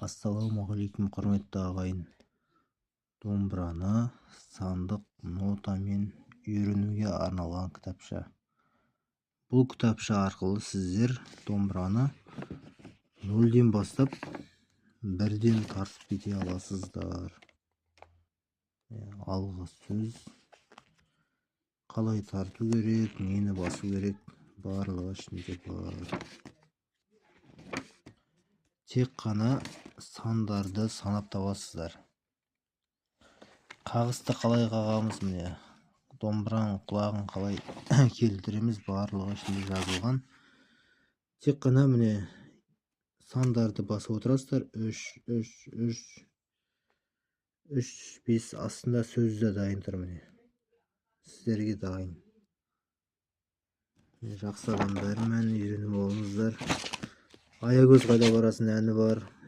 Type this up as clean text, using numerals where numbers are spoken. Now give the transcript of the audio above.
Ассалаумағалейкум, құрметті ағайын! Домбыраны сандық нотамен үйренуге арналған кітапша. Бұл кітапша арқылы сіздер домбыраны нөлден бастап, бірден тартып кете аласыздар. Алғы сөз, қалай тарту керек, нені басу керек, барлығы ішінде бар. Тек қана сандарды санап табасыздар. Қағысты қалай қағамыз, міне, домбыраның құлағын қалай келтіреміз, барлығы ішінде жазылған. Тек қана, міне, сандарды басып отырасыздар: үш, үш, үш, үш, бес. Астында сөзі де дайын тұр, міне, сіздерге дайын. Жақсы, адамдар, мәнін үйреніп алыңыздар. «Аягөз, қайда барасың» әні бар.